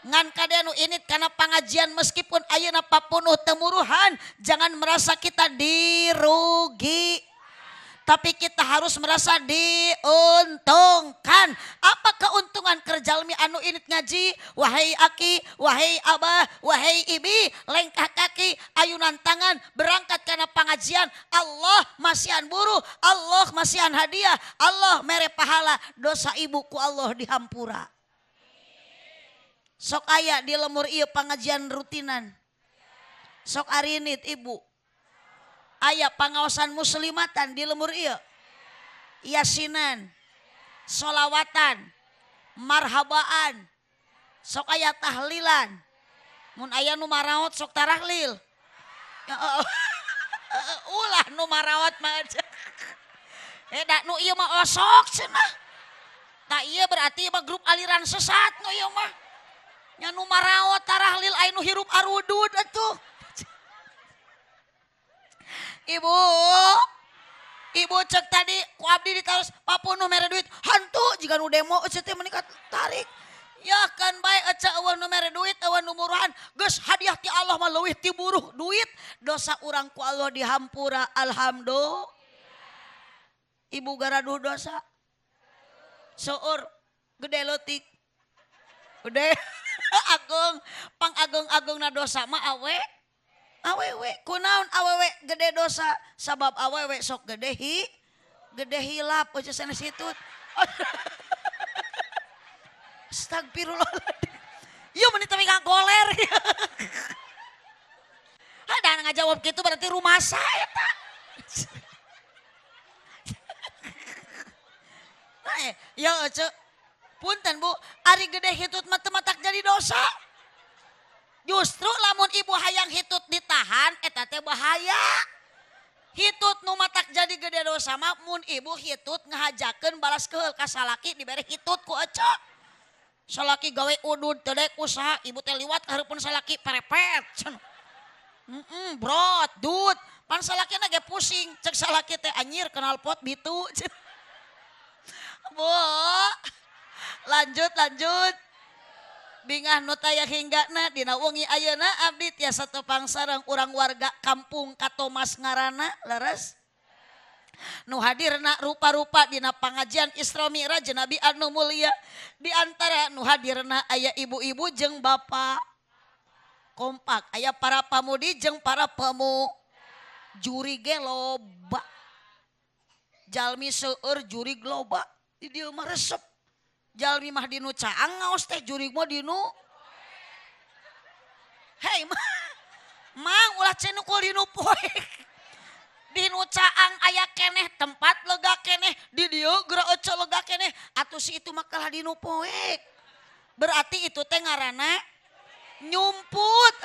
Ngan kade anu init kana pangajian meskipun ayeuna papunuh temuruhan, jangan merasa kita dirugi. Tapi kita harus merasa diuntungkan. Apa keuntungan kerjalmi anu init ngaji? Wahai aki, wahai abah, wahai ibi, lengkah kaki, ayunan tangan, berangkat karena pengajian. Allah masihan buruh, Allah masihan hadiah, Allah mere pahala, dosa ibuku Allah dihampura. Sok aya di lemur ieu pengajian rutinan. Sok arinit ibu. Aya pangaosan muslimatan di lemur ieu. Yasinan, solawatan, marhabaan, sok aya tahlilan. Mun aya nu maraot sok tarahlil. Ulah nu maraot mah aja. Da nu ieu mah osok cenah. Tah ieu berarti mah grup aliran sesat nu ieu mah. Nya nu maraot tarahlil aya nu hirup arudud atuh. Ibu, ibu cek tadi ku abdi ditaros papunuh mere duit, hantu jika nu demo ece teh menikat tarik. Ya kan bae ece eueuh nu mere duit, eueuh nu muruhan, geus hadiah ti Allah mah leuwih ti buruh duit, dosa urang ku Allah dihampura, alhamdulillah. Ibu garaduh dosa. Seueur gede leutik. Gede agung, pang agung-agungna dosa mah awe. Awewe kunaon awewe gede dosa sabab awewe sok gede hi gede hilap eueuh sanes hitut. Astagfirullahaladzim. Ieu meni tapi ngagoler. Ada ngajawab gitu berarti rumasa eta. Nah, ya ece punten Bu, ari gede hitut mah teu matak jadi dosa. Justru lamun ibu hayang hitut ditahan eta teh bahaya. Hitut nu matak jadi gede dosa mah mun ibu hitut ngahajakeun balas keheul ka salaki dibere hitut ku ece. Salaki gawe udud teu daek usaha, ibu teh liwat ka hareupeun salaki perepet cenah. Brot, dut. Pan salakina ge pusing, cek salaki teh anjir kenal pot bitu. Bu. Lanjut lanjut. Bingah nu taya hinggana dina wengi ayeuna abdi tiasa tepang sareng urang warga kampung Katomas ngaranna leres. Nu hadirna rupa-rupa dina pangajian Isra Mi'raj Nabi anu mulia. Di antara nu hadirna aya ibu-ibu jeung bapak. Kompak aya para pamudi jeung para pemu. Juri ge loba. Jalmi seueur jurig loba. Di dieu mah resep. Jalmi mah dinu caang ngaos teh jurig mah dinu. Hei mah, mang ulah cenukul dinu poek. Dinu caang aya keneh tempat lega keneh di dieu geura ece lega keneh atuh si itu mah kalah dinu poek. Berarti itu teh ngaranna nyumput.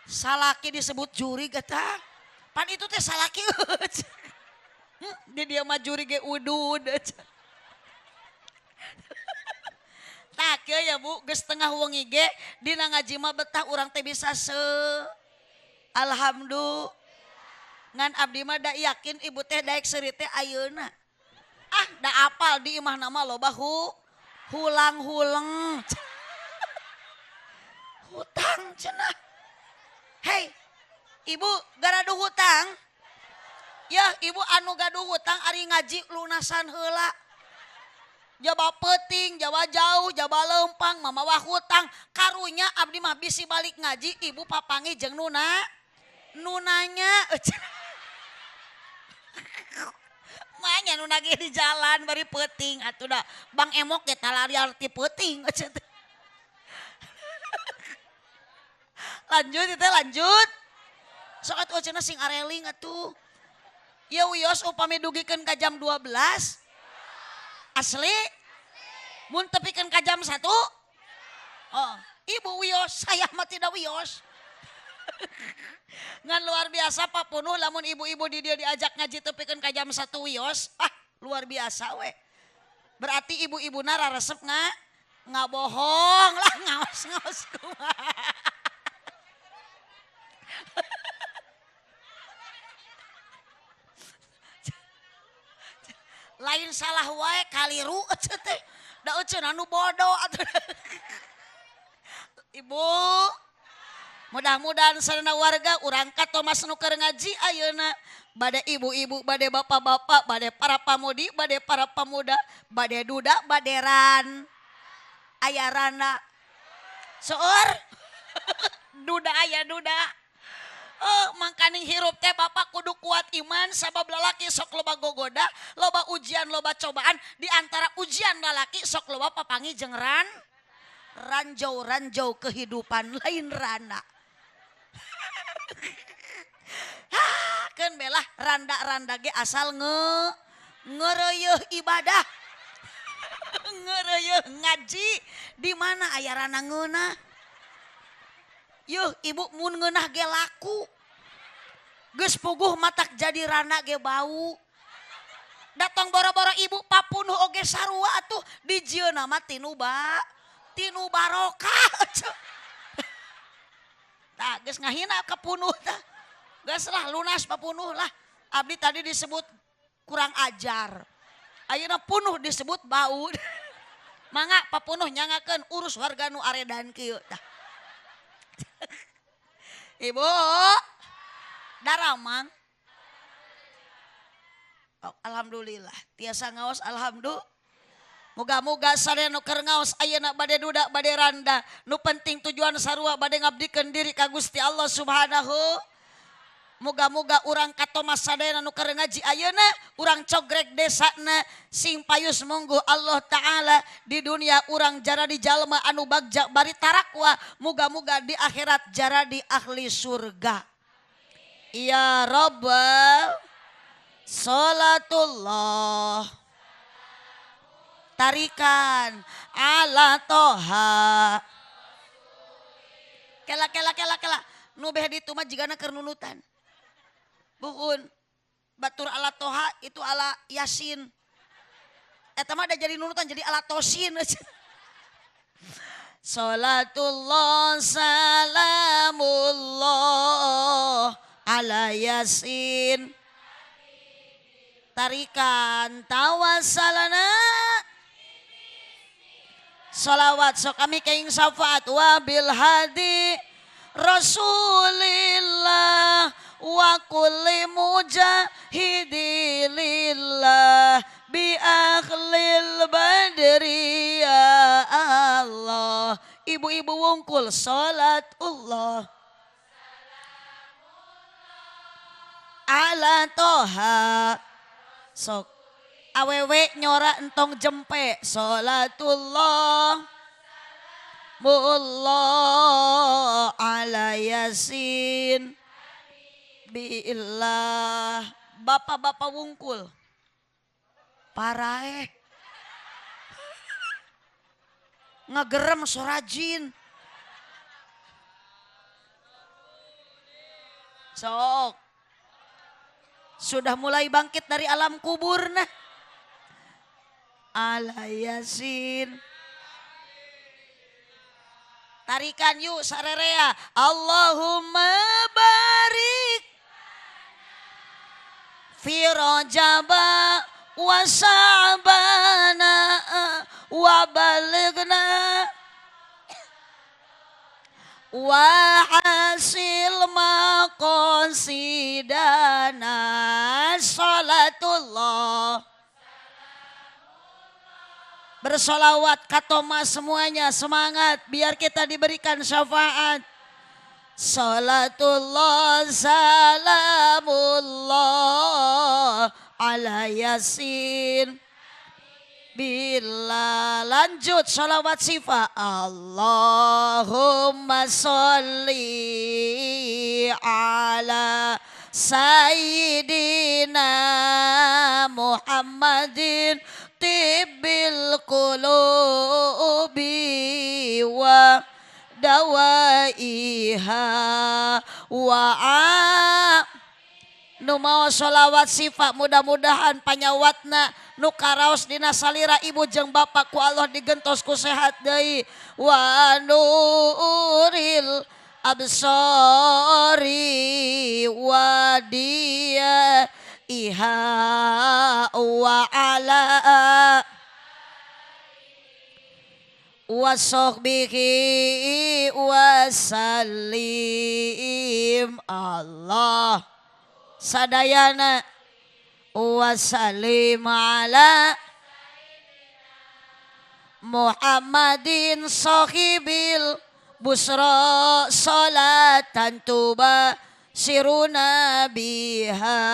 Salaki disebut jurig eta. Pan itu teh salaki. Di dieu mah jurig ge udud. Tak ya Bu, geus tengah wengi ge dina ngaji mah betah urang teh bisa se alhamdulillah. Ngan abdi mah da yakin ibu teh daek seuri teh ayeuna. Ah, da apal di imah nama loba hulang-huleng. Hutang cenah. Hei, ibu garaduh hutang? Ya, ibu anu gaduh hutang ari ngaji lunasan heula. Jaba peting, jaba jauh, jaba lempang, mamawa hutang. Karunya abdi mah bisi balik ngaji, ibu papangi jeung nuna. Nunanya. Manya nuna ge di jalan bari peting atuh da. Bang Emok ge talari arti peting. Lanjut itu lanjut. Sok atuh cenah sing areling atuh. Ya wios upami dugikeun ka jam 12. Asli mun tepikeun ka jam 1. Oh, ibu wios, saya mah tidak wios. Ngan luar biasa Pak Punuh lamun ibu-ibu di dia diajak ngaji tepikeun ka jam 1 wios, ah luar biasa we. Berarti ibu-ibu nara resep nggak bohong lah ngaos-ngaos kumaha. Lain salah wae kaliru ece teh. Da ece anu bodoh atuh. Ibu, mudah-mudahan sarana warga urang ka Thomas nu keur ngaji ayeuna bade ibu-ibu, bade bapak-bapak, bade para pamudi, bade para pemuda, bade duda, bade ran. Aya rana. Seueur duda aya duda. Oh, mangkaning hirup teh bapak kudu kuat iman sabab lalaki sok loba gogoda, loba ujian, loba cobaan. Di antara ujian lalaki sok loba papangi jeung ranjau-ranjau kehidupan lain rana. Keun belah randa-randa ge asal ngereuyeih ibadah. Ngereuyeih ngaji. Di mana aya rana ngeunah? Yuh ibu mun ngeunah ge laku. Geus puguh matak jadi rana ge bau. Datang boro-boro ibu papunuh oge sarua atuh dijieunna mah tinu barokah. Tah geus ngahina ka punuh tah. Geus lah lunas papunuh lah. Abdi tadi disebut kurang ajar. Ayeuna punuh disebut bau. Mangga papunuh nyangakeun urus warga nu aredan kieu tah. Ibu daramang. Oh, alhamdulillah tiasa ngaos alhamdulillah. Moga-moga sadaya nu keur ngaos ayeuna bade duda bade randa nu penting tujuan sarua bade ngabdikeun diri ka Gusti Allah Subhanahu. Moga-moga urang ka Thomas sadayana nu keur ngaji ayeuna urang cogrek desana sing payus monggo Allah Ta'ala di dunia urang jaradi jalma anu bagja bari tarakwa, moga-moga di akhirat jaradi ahli surga. Ya Rabbal salatullah tarikan ala toha. Kela kela kela kela nu beh ditu mah jigana keur nunutan. Buhun batur ala toha itu ala yasin. Eta mah ada jadi nunutan jadi ala tosin. Salatullah salamullah ala yasin. Tarikan tawassalana salawat sok kami kaing syafaat wabil hadi Rasulillah wa kulli mujahidi lillah bi akhlil badri ya Allah. Ibu-ibu wungkul salatullah ala toha. Sok awewe nyora entong jempe salatullah mullah ala yasin billah. Bapak-bapak wungkul paraeh ngegerem sorajin. Sok sudah mulai bangkit dari alam kubur nah. Ala yasin. Tarikan yuk sarerea. Allahumma barik fi rajaba wa sa'bana wa balighna wa hasil maqasidana. Salatullah. Bersolawat katoma semuanya semangat biar kita diberikan syafaat. Salatullah salamullah ala yasin bila. Lanjut sholawat sifat. Allahumma sholli ala sayyidina Muhammadin tibbil qulubi wa dawaiha wa nu mau sholawat sifat mudah-mudahan panyawatna nu karaos dina salira ibu jeung bapak ku Allah digentos ku sehat deui wa nuril absari wa dia iha wa ala wa sahbihi wasallim. Allah sadayana wasallim ala Muhammadin sahibil busra salatan tuba siruna biha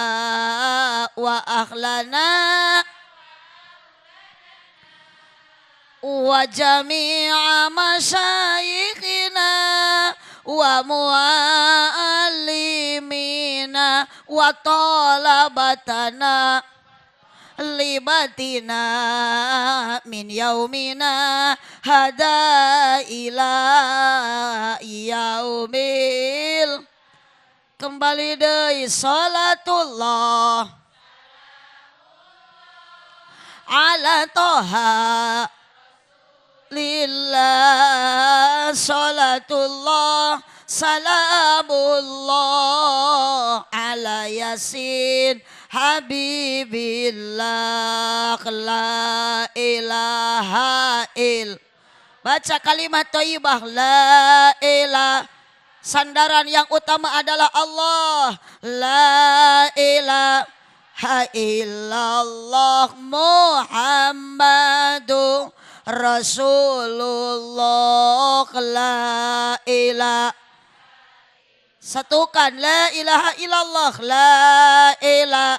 wa akhlana wa jami'a masyayikhina wa muallimina wa talabatana libatina min yaumina hada ila yaumil. Kembali deui salatullah ala toha lillah salatullah salamullah ala yasin habibillah la ilaha il. Baca kalimat thayyibah la ilaha. Sandaran yang utama adalah Allah. La ilaha illallah Muhammadur Rasulullah. La ilaha. Satukan la ilaha illallah la ilaha.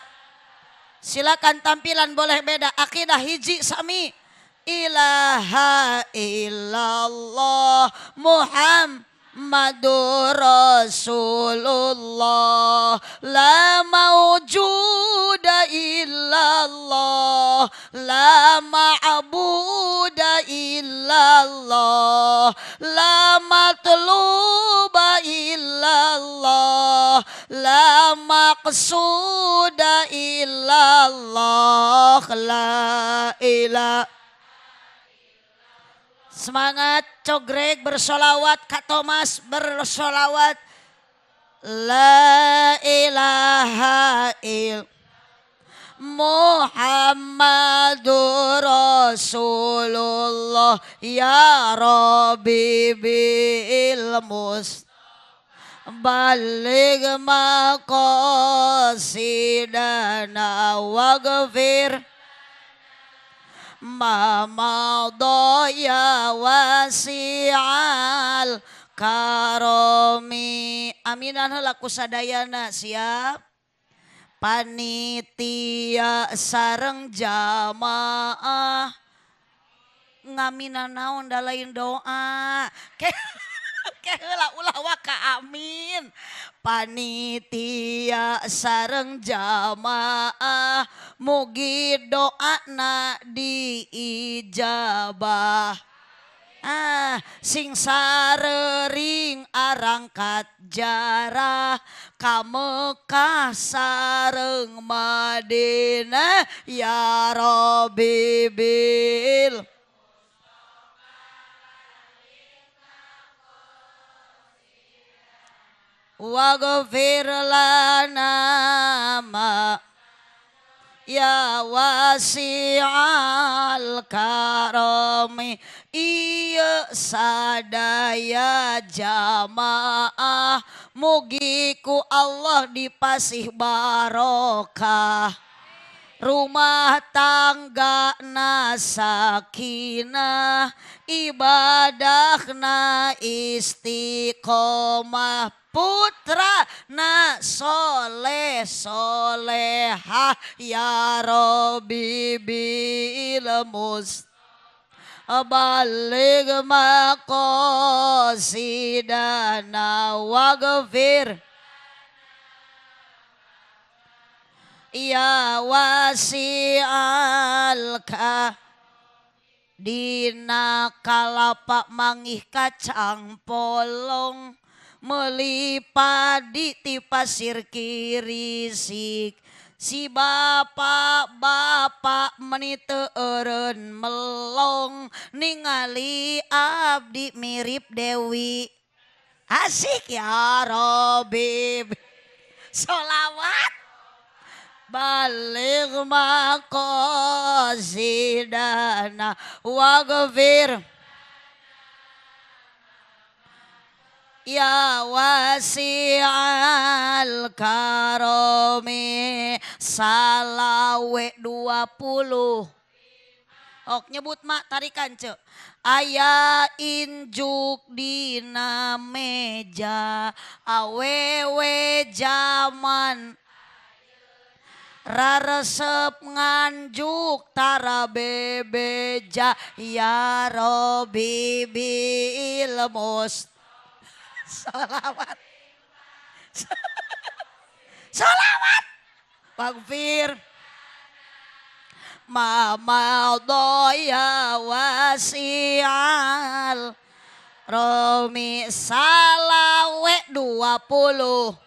Silakan tampilan boleh beda, akidah hiji sami. Ilaha illallah Muhammadur Rasulullah la maujuda illallah la ma'buda illallah la matluba illallah la maqsuda illallah la ilaha. Semangat cogrek bersolawat, Kak Thomas bersolawat. La ilaha il Muhammadur Rasulullah ya Rabbi bil mus baligh maqasidana waghfir ma madha ya wasi'al karomi. Aminan heula ku sadayana siap. Panitia sareng jamaah ngaminan naon da lain doa. Ke heula ulah waka amin. Panitia sareng jamaah mugi doana diijabah. Ah, sing sarering arangkat jarah ka Mekah sareng Madinah ya Rabbi bil waghfir lana ma ya wasi'al karami. Iya sadaya jamaah mugi ku Allah dipasih barokah. Rumah tangga na sakinah, ibadahna istiqomah, putra na soleh solehah ya Rabbi bil mus baligh maqasidana waghfir ya wasi'al ka. Dina kalapa mangih kacang polong meuli padi ti pasir kirisik. Si bapak-bapak meni teu eureun melong ningali abdi mirip Dewi. Asik ya Rabbi. Solawat baligh maqasidana waghfir Ya wasi'al karomi salawe 20. Ok nyebut mak tarikan ce. Aya injuk dina meja awewe jaman raresep nganjuk tara bebeja ya Robi bil mus. Salawat. Salawat. Magfir. Mama doya wasial romi salawe 20.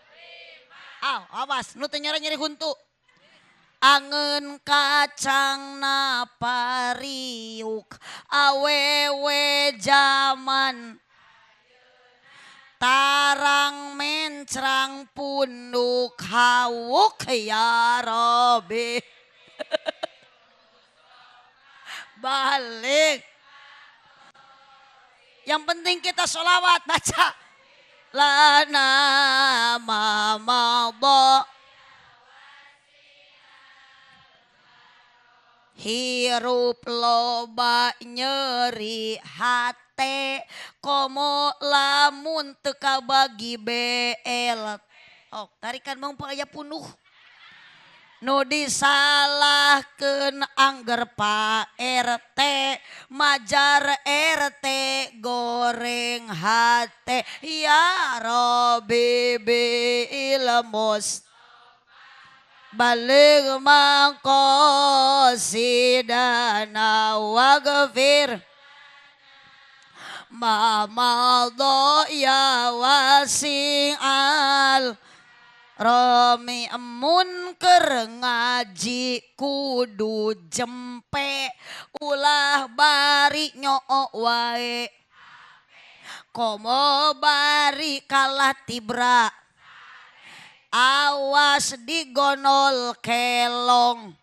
Aw, awas nu teu nyeri huntu. Angen kacang na pariuk awewe jaman tarang mencrang punduk hawuk ya Robi. Balik. Yang penting kita sholawat baca lana mama hirup loba nyeri hate komo lamun teu kabagi BL. Oh, tarikan mong aya punuh. Nu disalahkeun angger Pak RT, majar RT goreng hate ya Robi bil mus. Balik mangkosidana wagfir mama ya wasi'al romi emun keur ngaji kudu jempe ulah bari nyoo wae komo bari kalah tibra awas digonol kelong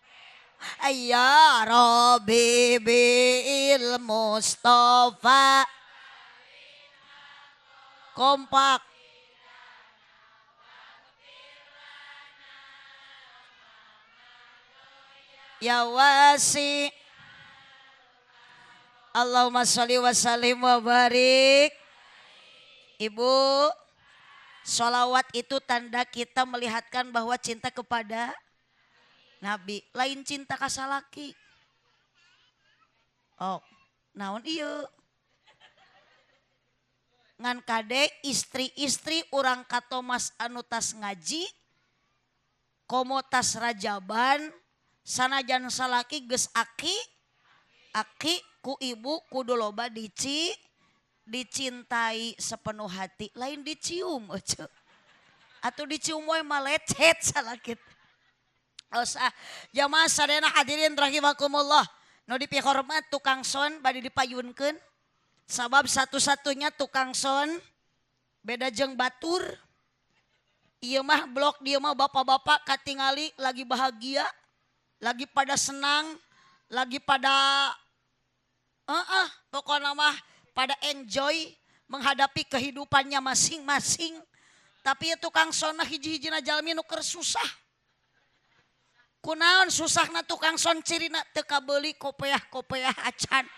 ya Robi bil Mustafa. Kompak. Ya wasi. Allahumma sholli wa sallim wa barik. Ibu, sholawat itu tanda kita melihatkan bahwa cinta kepada Nabi. Lain cinta kasalaki. Oh, naon ieu? Ngan kade istri-istri urang katomas anu tas ngaji, komo tas rajaban, sanajan salaki geus aki, aki ku ibu kudu loba dicintai sepenuh hati, lain dicium ece. Atau dicium wae mah lecet salakit. Osah jamaah sadayana hadirin rahimakumullah. Nu dipihormat tukang son bade dipayunkeun. Sabab satu-satunya tukang son beda jeung batur. Ieu mah blok dieu mah bapak-bapak katingali lagi bahagia, lagi pada senang, lagi pada pokokna mah pada enjoy menghadapi kehidupannya masing-masing. Tapi ya tukang son hiji-hijina jalmi nu keur susah. Kunaon susahna tukang son cirina teu kabeuli kopeah-kopeah acan.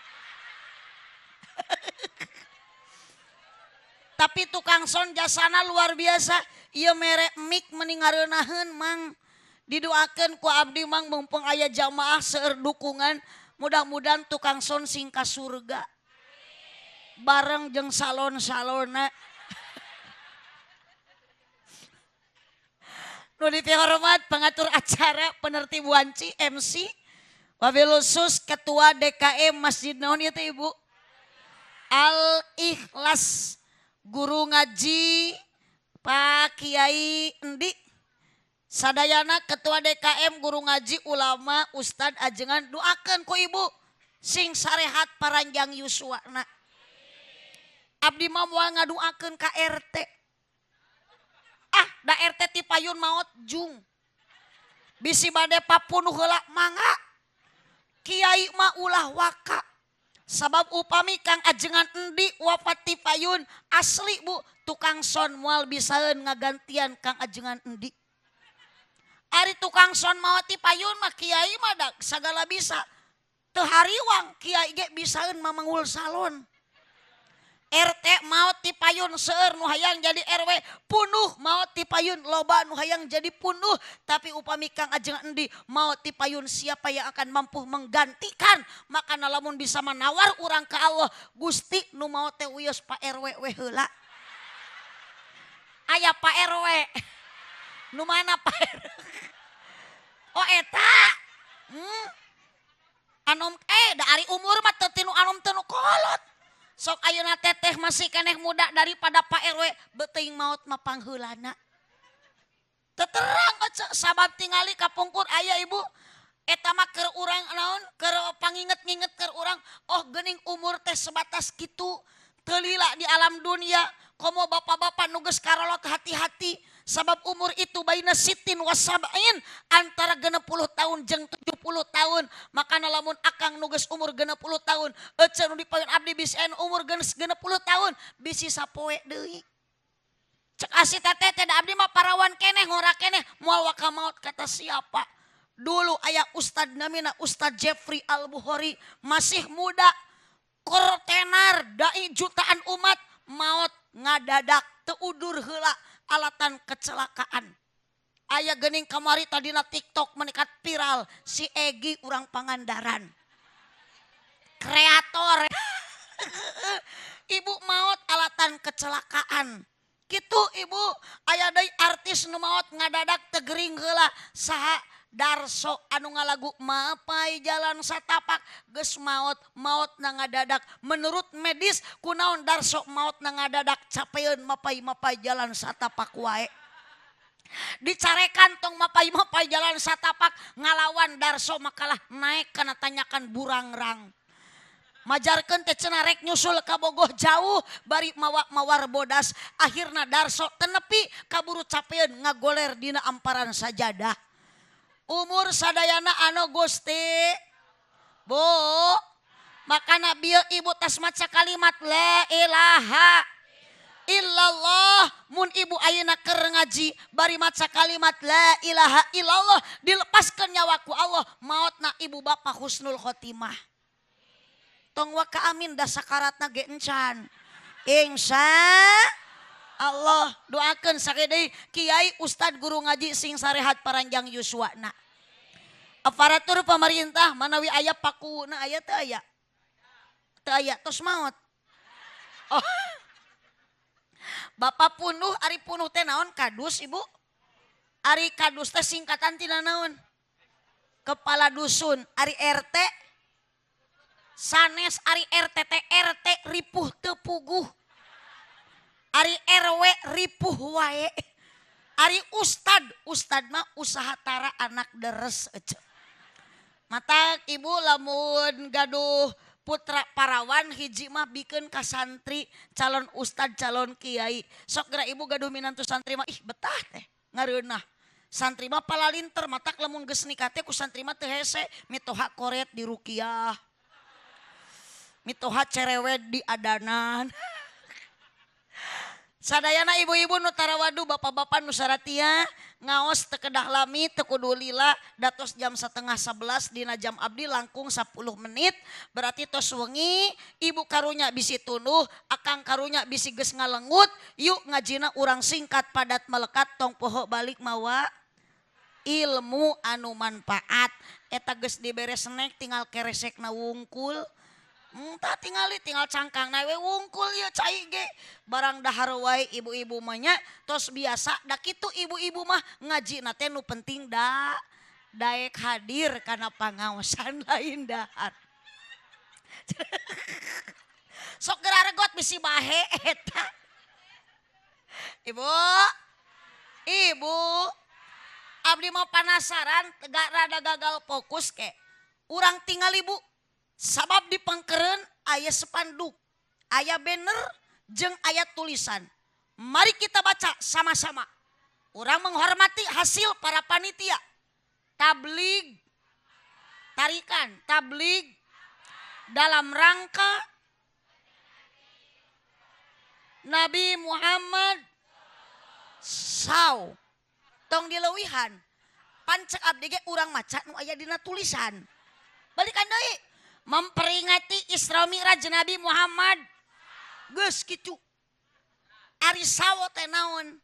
Tapi tukang son jasana luar biasa. Ieu mere mik meni ngareunaheun mang. Didoakeun ku abdi mang mumpung aya jamaah seueur dukungan, mudah-mudahan tukang son sing ka surga. Bareng jeung salon-salonna. Nu dipihormat pengatur acara penertib wanci MC wabil khusus ketua DKM Masjid naon ieu teh Ibu? Al Ikhlas, guru ngaji Pak Kiai Endi Sadayana ketua DKM guru ngaji ulama ustad ajengan doakeun ku ibu sing sarehat paranjang yuswana. Abdi mah moal ngadoakeun ka RT. Ah, da RT ti payun maot jung. Bisi bade papunuh heula mangga. Kiai mah ulah waka. Sabab upami Kang Ajengan Endi wafat ti payun asli bu tukang son moal bisaeun ngagantian Kang Ajengan Endi. Ari tukang son maot ti payun mah kiai mah da sagala bisa. Teu hariwang kiai ge bisaeun mamangul salon. RT maot ti payun seueur nu hayang jadi RW, punuh maot ti payun loba nu hayang jadi punuh, tapi upami Kang Ajeng Endi maot ti payun siapa yang akan mampu menggantikan? Maka lamun bisa menawar urang ke Allah, Gusti nu maot teh wios Pak RW we heula. Aya Pak RW. Nu mana Pak RW? Oh eta. Anom da ari umur mah teu tinu anom teu nu kolot. Sok ayeuna teteh masih keneh muda daripada Pak RW beuteung maot mah pangheulana. Teterang sabab tingali kapungkur aya ibu eta mah keur urang naon keur panginget-nginget keur urang oh geuning umur teh sebatas kitu teu lila di alam dunia komo bapak-bapak nu geus karolot hati-hati sabab umur itu baina sitin wasab'in antara 60 tahun jeung 70 tahun. Makana lamun akang nu geus umur 60 tahun ece nu dipayun abdi bisi anu umur geus 60 tahun bisi sapoe deui. Cek asi teteh teh da abdi mah parawan keneh ngora keneh moal waka maot kata siapa. Dulu aya ustad namina Ustad Jeffrey Al-Bukhari masih muda kortenar dai jutaan umat maot ngadadak teu udur heula alatan kecelakaan. Aya geuning kamari tadina TikTok menikat viral si Egi urang Pangandaran. Kreator. Ibu maot alatan kecelakaan. Kitu ibu aya deui artis nu maot ngadadak teu gering heula saha Darso anu ngalagu mapai jalan satapak geus maot maot na ngadadak. Menurut medis kunaon Darso maot na ngadadak capeun mapai-mapai jalan satapak wae. Dicarekan tong mapai-mapai jalan satapak ngalawan Darso makalah naik kana tanyakan burangrang. Majarkeun teh cenah rek nyusul ka Bogoh jauh bari mawa mawar bodas akhirna Darso tenepi kaburu capeun ngagoler dina amparan sajadah. Umur sadayana anu Gusti Bu makana bieu ibu tas maca kalimat la ilaha illallah mun ibu ayeuna keur ngaji bari maca kalimat la ilaha illallah dilepaskeun nyawa ku Allah maotna ibu bapa husnul khotimah. Tong waka amin da sakaratna ge encan. Insya Allah doakeun sakedeui kiai ustad guru ngaji sing sarehat paranjang yuswana. Aparatur pemerintah manawi aya pakuna aya teu aya? Teu aya tos maot. Oh. Bapak punuh ari punuh teh naon kadus ibu? Ari kadus teh singkatan tina naon? Kepala dusun. Ari RT sanes ari RT teh RT ripuh teu puguh. Ari RW ripuh wae. Ari ustad, ustad mah usaha tara anak deres ece. Mata ibu lamun gaduh putra parawan hiji mah bikeun ka santri calon ustad calon kiai. Sok geura ibu gaduh minantu santri mah ih betah teh ngareunah. Santri mah palalinter matak lamun geus nikah teh ku santri mah teu hese mitoha koret di rukiah. Mitoha cerewet di adanan. Sadayana ibu-ibu nu tarawadu bapak-bapak nu saratia ngaos teu kedah lami teu kudu lila datos jam 10:30 dina jam abdi langkung 10 menit berarti tos wengi ibu karunya bisi tunduh akang karunya bisi geus ngalengut yuk ngajina urang singkat padat melekat tong poho balik mawa ilmu anu manfaat eta geus dibere snack tinggal keresekna wungkul. Entah tingali tinggal cangkang nawe wungkul ya cai ge barang dahar wae ibu-ibu mah nya tos biasa da kitu ibu-ibu mah ngaji na teh nu penting da daek hadir kana pangaosan lain dahar. Sok geura regot bisi bahe eta. Ibu, ibu abdi mah panasaran gak rada gagal fokus ke. Urang tingali bu. Sabab di pangkeren aya spanduk, aya banner, jeung aya tulisan. Mari kita baca sama-sama. Orang menghormati hasil para panitia. Tablig, tarikan, tablig, Dalam rangka Nabi Muhammad saw. Tong dileuwihan. Pancek abdi ge urang maca nu aya dina tulisan. Balikan deui. Memperingati Isra Mi'raj Nabi Muhammad. Geus kitu. Ari saw teh naon?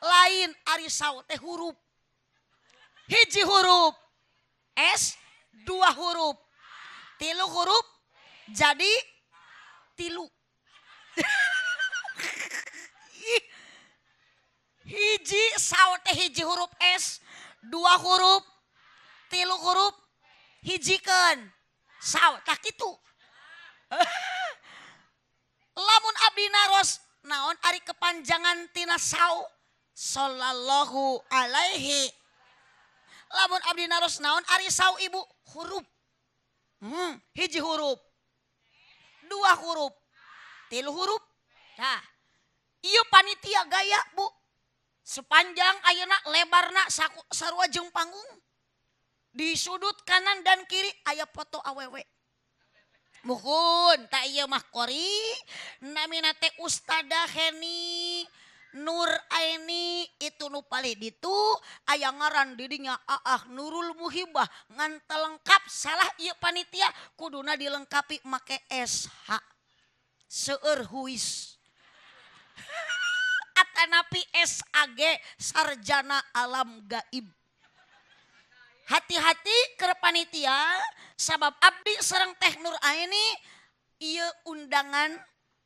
Lain ari saw teh huruf. Hiji huruf S, dua huruf, tilu huruf, jadi tilu. Hiji saw teh hiji huruf S, dua huruf, tilu huruf, hijikeun saw tah kitu. Lamun abdi naros naon ari kepanjangan tina saw sallallahu alaihi. Lamun abdi naros naon ari saw ibu huruf. Hiji huruf, dua huruf, tilu huruf. Nah, ieu panitia gaya bu. Sepanjang ayeuna lebarna sarua jeung panggung. Di sudut kanan dan kiri aya foto awewe. Muhun tak ieu mah kori namina teh Ustadzah Heni Nur Aini itu nu palih ditu aya ngaran didinya Aah Nurul Muhibah ngan telengkap salah ieu panitia kuduna dilengkapi make SH seueur huis atanapi SAG sarjana alam gaib. Hati-hati keur panitia sabab abdi sareng Teh Nur Aini ieu undangan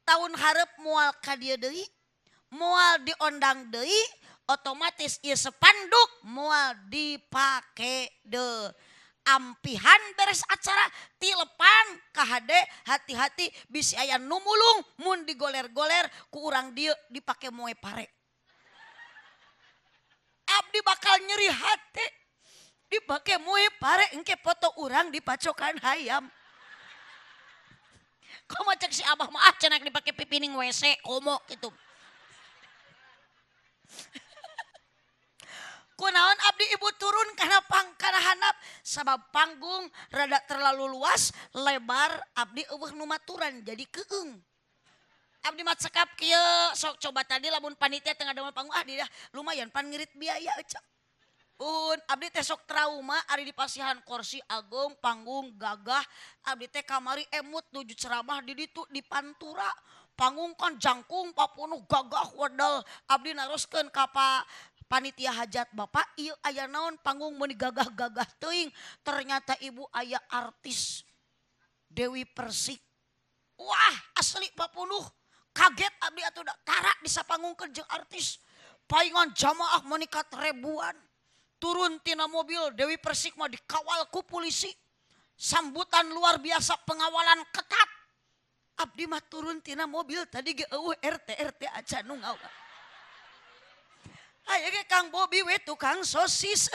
tahun hareup moal ka dieu deui. Moal diondang deui otomatis ieu sepanduk moal dipake deui. Ampihan beres acara tilepan ka hade hati-hati bisi aya nu mulung mun digoler-goler ku urang dieu dipake moe pare. Abdi bakal nyeri hate dipake moe pare engke foto urang dipacokan hayam. Komo cek si abah mah ah cenah dipake pipining WC komo kitu. Kunaon abdi ibu turun karena pangkana hanap sabab panggung rada terlalu luas lebar abdi eueuh nu maturan jadi keung. Abdi mah cekap kieu sok coba tadi lamun panitia tengah damel panggung ah dia lumayan pan ngirit biaya cek. Un abdi teh sok trauma ari dipasihan kursi ageung panggung gagah abdi teh kamari emut nuju ceramah di ditu di Pantura. Panggung kan jangkung papunuh gagah wedel abdi naroskeun ka panitia hajat bapak ieu aya naon panggung meuni gagah-gagah teuing ternyata ibu aya artis Dewi Persik. Wah asli papunuh kaget abdi atuh da tara disapanggungkeun jeung artis paingan jamaah menikat ribuan turun tina mobil Dewi Persik mah dikawal ku polisi sambutan luar biasa pengawalan ketat. Abdi mah turun tina mobil tadi ge eueuh RT RT acan nu ngawal. Aya ge Kang Bobi we tukang sosis.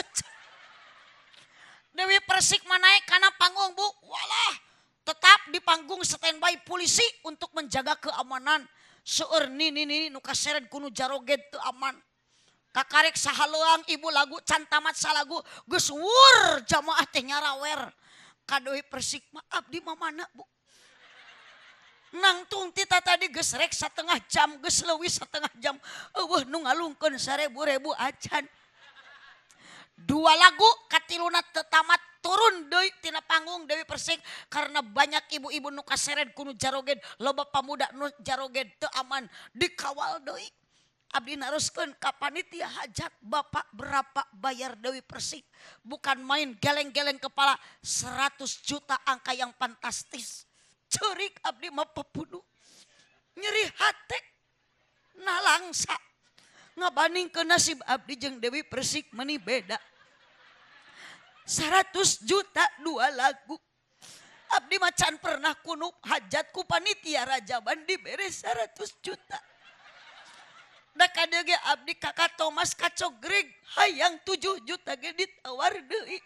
Dewi Persik mah naik kana panggung bu, walah tetap di panggung standby polisi untuk menjaga keamanan. Seueur nini nini nu kaseret ku nu jaroget teu aman. Kakarek sahaleuang ibu lagu can tamat salagu geus wur jamaah teh nyarawer. Ka Dewi Persik mah abdi mah mana bu? Nangtung tita tadi geus rek setengah jam geus leuwih setengah jam eueuh nu ngalungkeun sarebu-rebu acan. Dua lagu katiluna teu tamat turun deui tina panggung Dewi Persik karena banyak ibu-ibu nu kaseret ku nu jaroget loba pamuda nu jaroget teu aman dikawal deui. Abdi naroskeun ka panitia hajat bapak berapa bayar Dewi Persik bukan main geleng-geleng kepala 100 juta angka yang fantastis. Cerik abdi mah papunuh nyeri hate nalangsa ngabandingkeun nasib abdi jeung Dewi Persik meuni beda. 100 juta dua lagu abdi mah can pernah kunup hajat ku panitia rajaban dibere 100 juta. Da kadieu ge abdi kakak Thomas kacogreg hayang 7 juta ge ditawar deui.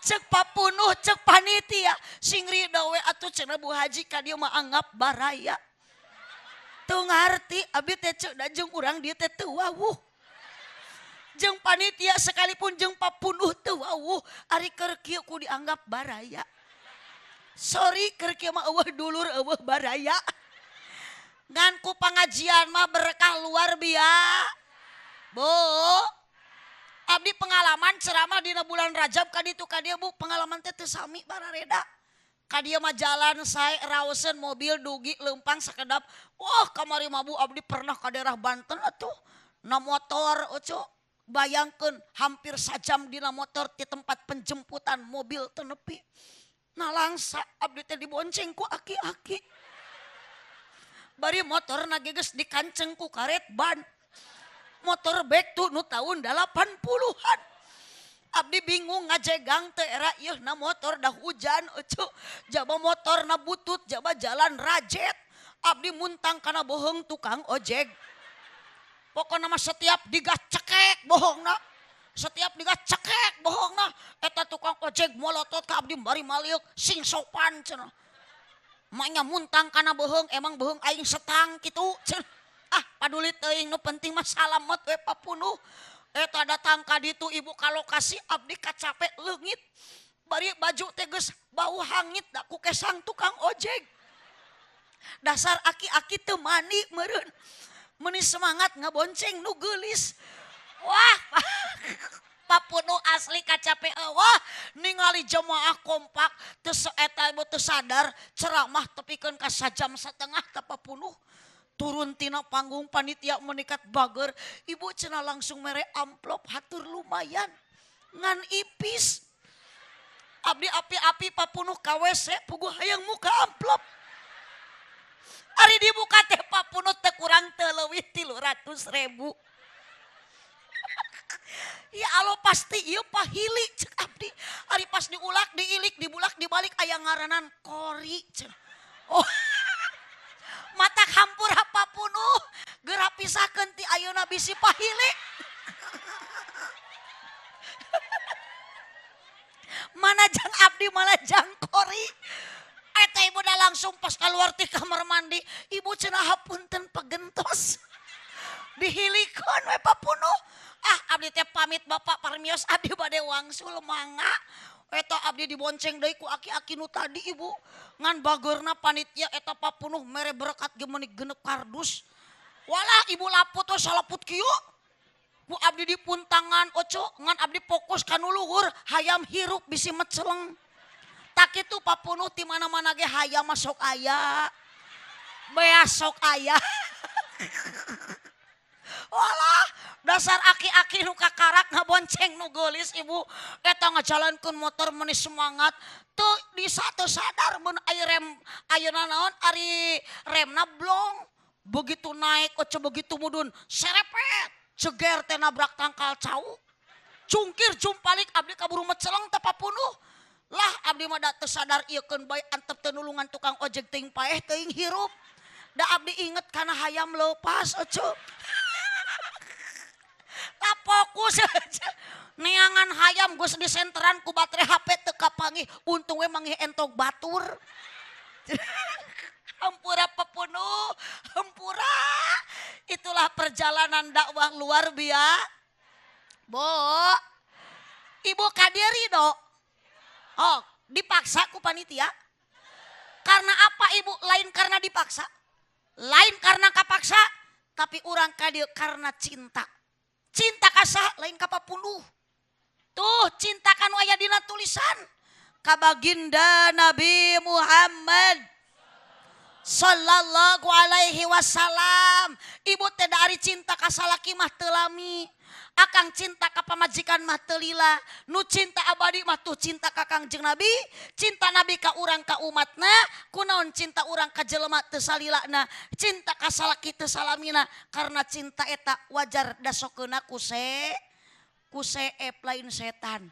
Cek papunuh cek panitia sing ridho we atuh cenah Bu Haji ka dieu mah anggap baraya. Teu ngarti abdi teh cek da jeung urang dieu teh teu wawuh. Jeung panitia sekalipun jeung papunuh teu wawuh ari keur kieu ku dianggap baraya. Sorry keur kieu mah eueuh dulur eueuh baraya. Ngan ku pangajian mah berkah luar biasa. Bu, abdi pengalaman ceramah dina bulan Rajab ka ditu ka dieu Bu, pengalaman teh teu sami barareda. Ka dieu mah jalan sae raoseun mobil dugi leumpang sakedap. Wah kamari mah Bu abdi pernah ka daerah Banten atuh. Na motor oco bayangkeun hampir sajam dina motor di tempat penjemputan mobil teu nepi. Nah langsa abdi teh dibonceng ku aki-aki. Bari motorna ge geus dikanceng ku karet ban. Motor bek tuh nu tahun 80-an. Abdi bingung ngajegang teh era ieu na motor dah hujan oco. Jaba motorna butut, jaba jalan rajet. Abdi muntang kana bohong tukang ojek. Pokokna mah setiap digas cekek bohongna. Setiap digas cekek bohongna. Eta tukang ojek molotot ka abdi bari maliuk sing sopan cenah. Maknya muntang kana bohong, emang bohong aing setang kitu cenah. Ah paduli teuing nu penting mah salamet we papunuh. Eta datang ka ditu ibu ka lokasi abdi kacape leungit. Bari baju teh geus bau hangit da ku kesang tukang ojek. Dasar aki-aki teu mandi meureun. Meuni semangat ngabonceng nu geulis. Wah, papunuh asli kacape wah ningali jemaah kompak teu eta ibu teu sadar ceramah tepikeun ka sajam setengah teh papunuh. Turun tina panggung panitia menikat bager ibu cenah langsung mere amplop hatur lumayan ngan ipis. Abdi api-api papunuh ka WC puguh hayang muka amplop. Ari dibuka teh papunuh teh kurang teu leuwih 300.000. Ya Allah pasti ieu pahili cek abdi. Ari pas diulak diilik dibulak dibalik aya ngaranan kori cenah. Oh. Mata hampura papunuh geura pisahkeun ti ayeuna bisi pahili. Mana jang abdi malah jang kori. Eta ibu dah langsung pas keluar ti kamar mandi, ibu cenah hapunten pegentos. Dihilikeun we papunuh. Ah abdi teh pamit bapak parmios abdi bade wangsul mangga. Eta abdi dibonceng deui ku aki-aki nu tadi ibu. Ngan bageurna panitia eta papunuh mere berkat ge meuni genep kardus. Walah ibu laput we salaput kieu. Ku abdi dipuntangan oco ngan abdi fokus ka nu luhur hayam hirup bisi meceleng. Tak kitu papunuh ti mana-mana ge hayam mah sok aya. Beas sok aya. Walah dasar aki-aki nu kakarak ngabonceng nu geulis ibu. Eta ngajalankeun motor meuni semangat teu bisa teu sadar mun aya rem ayeuna naon ari remna blong. Begitu naik oce begitu mudun serepet ceger teh nabrak tangkal cau. Cungkir jumpalik abdi kaburu meceleng teh papunuh. Lah abdi mah da teu sadar ieu keun bae antep teu nulungan tukang ojek teuing paeh teuing hirup. Da abdi inget kana hayam leupas oce. Lah fokus aja. Neangan hayam geus disenteran ku baterai HP teu kapanggih, untung we manggih entog batur. Hampura papunuh, hampura. Itulah perjalanan dakwah luar biasa. Bu, ibu kadiri do. Oh, dipaksa ku panitia. Karena apa ibu? Lain karena dipaksa. Lain karena kapaksa, tapi urang kadieu karena cinta. Cinta kasah lain ka papunuh. Tuh cinta kanu aya dina tulisan. Ka baginda Nabi Muhammad sallallahu alaihi wasallam. Ibu teh dari cinta ka salaki mah teu lami. Akang cinta ka pamajikan mah teu lila. Nu cinta abadi mah tuh cinta ka Kangjeng Nabi, cinta Nabi ka urang ka umatna, kunaon cinta urang ka jelema teu salilana, cinta ka salaki teu salamina, karena cinta eta wajar dasokeuna ku seep lain setan.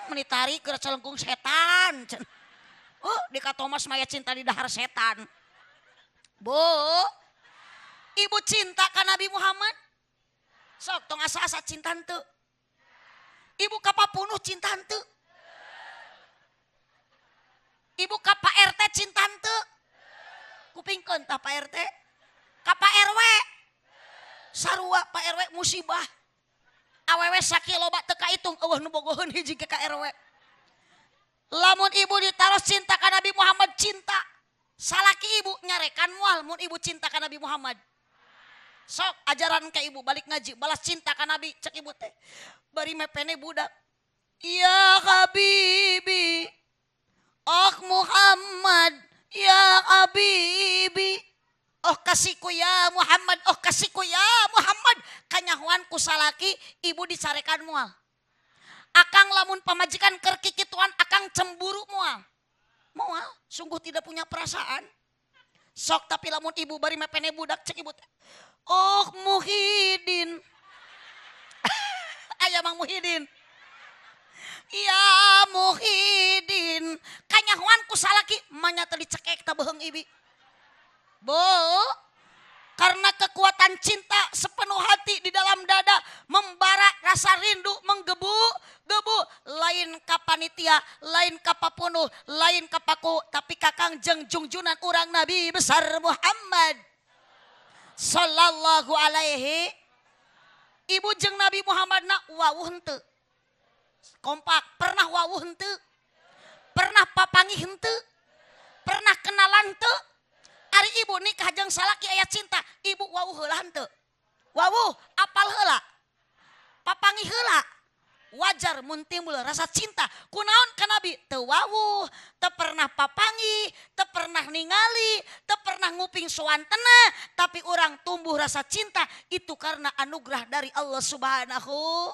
Meni tarik geura celengkung setan. Oh, di ka Thomas maya cinta di dahar setan. Bu, ibu cinta ka Nabi Muhammad? Sok tong asa-asa cinta henteu. Ibu ka papunuh cinta henteu. Ibu ka Pak RT cinta henteu. Kupingkeun tah Pak RT. Ka Pak RW. Sarua Pak RW musibah. Awewe sakieu loba teu kaitung eueuh nu bogoheun hiji ge ka RW. Lamun ibu ditaros cinta ka Nabi Muhammad cinta. Salaki ibu nyarekan moal mun ibu cinta ka Nabi Muhammad. Sok ajaran ka ibu balik ngaji balas cinta ka Nabi cek ibu teh. Bari mepene budak. Ya Habibi, oh Muhammad, ya Habibi. Oh kasihku ya Muhammad, oh kasihku ya Muhammad. Kanyahoan ku salaki ibu dicarekan moal. Akang lamun pamajikan keur kikituan akang cemburu moal. Moal, sungguh tidak punya perasaan. Sok tapi lamun ibu bari mepene budak cek ibu teh. Oh Muhyiddin. Aya Mang Muhyiddin. Ya Muhyiddin. Kanyahoan ku salaki manya teh dicekek ta beuheung ibi. Bu, karena kekuatan cinta sepenuh hati di dalam dada membara rasa rindu menggebu-gebu, lain ka panitia, lain ka papunuh, lain ka paku, tapi kakang jeung jungjunan urang Nabi besar Muhammad sallallahu alaihi. Ibu jeung Nabi Muhammad na wawuh henteu. Kompak, pernah wawuh henteu? Pernah papanggih henteu? Pernah kenalan henteu? Ari ibu nikah jeung salaki aya cinta, ibu wawuh heula henteu? Wawuh, apal heula? Papanggih heula? Wajar mun timbul rasa cinta. Kunaon ka Nabi? Teu wawuh, teu pernah papanggih, teu pernah ningali, teu pernah nguping soantena, tapi orang tumbuh rasa cinta itu karena anugerah dari Allah Subhanahu.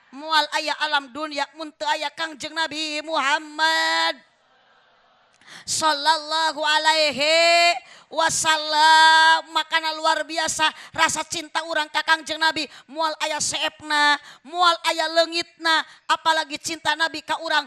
Moal aya alam dunia mun teu aya Kangjeng Nabi Muhammad sallallahu alaihi wasallam. Makana luar biasa rasa cinta urang ka Kangjeng Nabi, moal aya seepna, moal aya leungitna, apalagi cinta Nabi ka urang.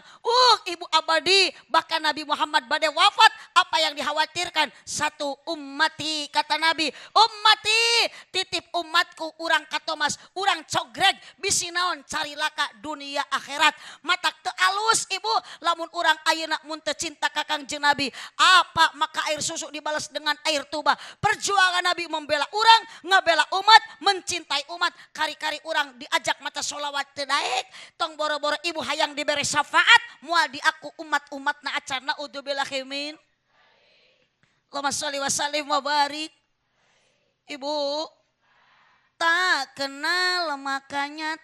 Ibu abadi, bahkan Nabi Muhammad bade wafat, apa yang dikhawatirkan? Satu, ummati, kata Nabi, ummati, titip umatku urang ka Thomas, urang cogreg bisi naon cari laka dunia akhirat. Matak teu alus ibu lamun urang ayeuna mun teu cinta ka Kangjeng Nabi, apa maka air susu dibalas dengan air tuba. Perjuangan Nabi membela urang, ngabela umat, mencintai umat. Kari-kari urang diajak mata sholawat teu daek, tong boro-boro ibu hayang dibere syafaat, moal diaku umat-umatna acan. Naudzubillahi min. Allahumma sholli wa sallim wa barik. Ibu tak kenal makanya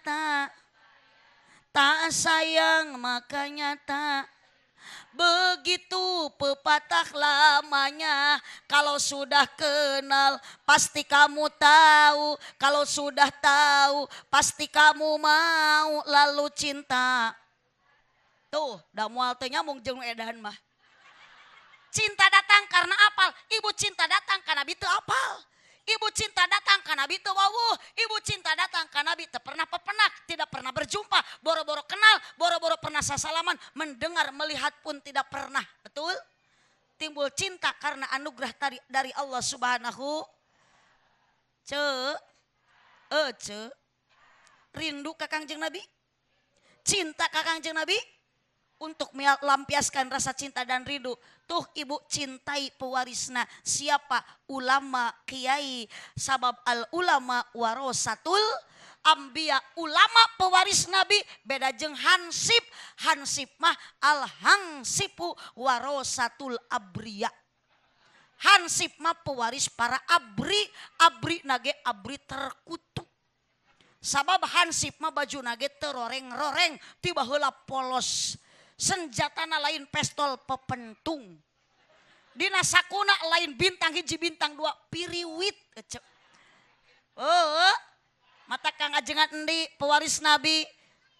tak sayang makanya tak. Begitu pepatah lamanya, kalau sudah kenal pasti kamu tahu, kalau sudah tahu pasti kamu mau lalu cinta. Tuh, da moal teu nyambung jeung edan mah. Cinta datang karena apal, ibu cinta datang karena Nabi teu apal. Ibu cinta datang ka Nabi teu wawuh, ibu cinta datang ka Nabi teu pernah pepenak, tidak pernah berjumpa, boro-boro kenal, boro-boro pernah sasalaman, mendengar, melihat pun tidak pernah. Betul? Timbul cinta karena anugerah dari Allah Subhanahu. Ce, ce, rindu ka Kangjeng Nabi, cinta ka Kangjeng Nabi. Untuk melampiaskan rasa cinta dan rindu, tuh ibu cintai pewarisna. Siapa? Ulama, kiai. Sabab al ulama warosatul ambia. Ulama pewaris Nabi beda jeung hansip. Hansip mah al hangsipu warosatul abriya. Hansip mah pewaris para abri, abri nage abri terkutuk. Sabab hansip mah baju nage teroreng-roreng, tiba heula polos. Senjatana lain pestol pepentung. Dina sakuna lain bintang hiji bintang dua piriwit. Oh, mata kang ajengan endi pewaris Nabi,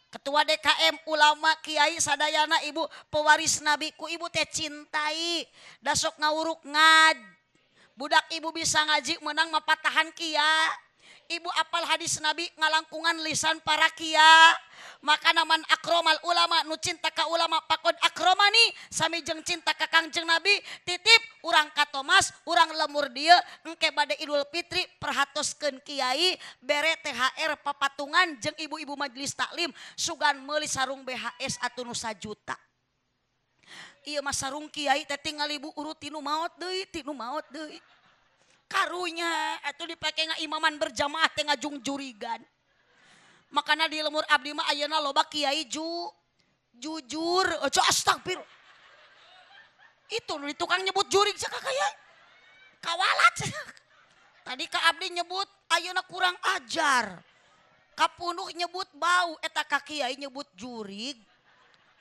ketua DKM, ulama, kiai sadayana ibu pewaris Nabi ku ibu teh cintai. Dasok ngawuruk ngad. Budak ibu bisa ngaji menang mapatahan kia. Ibu apal hadis Nabi ngalangkungan lisan para kia. Maka naman akromal ulama nu cinta ka ulama pakod akromani sami jeung cinta ka Kangjeng Nabi. Titip urang ka Thomas, urang lemur dieu engke bade Idul Fitri perhatoskeun kiai bere THR papatungan jeung ibu-ibu majelis taklim sugan meuli sarung BHS atuh nu sajuta. Ieu mah sarung kiai teh tinggal ibu urut tinu maot deui, tinu maot deui. Karunya atuh dipake ngaimaman berjamaah teh ngajungjurigan. Makana di lemur abdi mah ayeuna loba kiai jujur, ojo astagfir. Itu nu di tukang nyebut jurig cek kaya. Kawalat. Tadi ka abdi nyebut ayeuna kurang ajar. Kapunuh nyebut bau eta ka kiai nyebut jurig.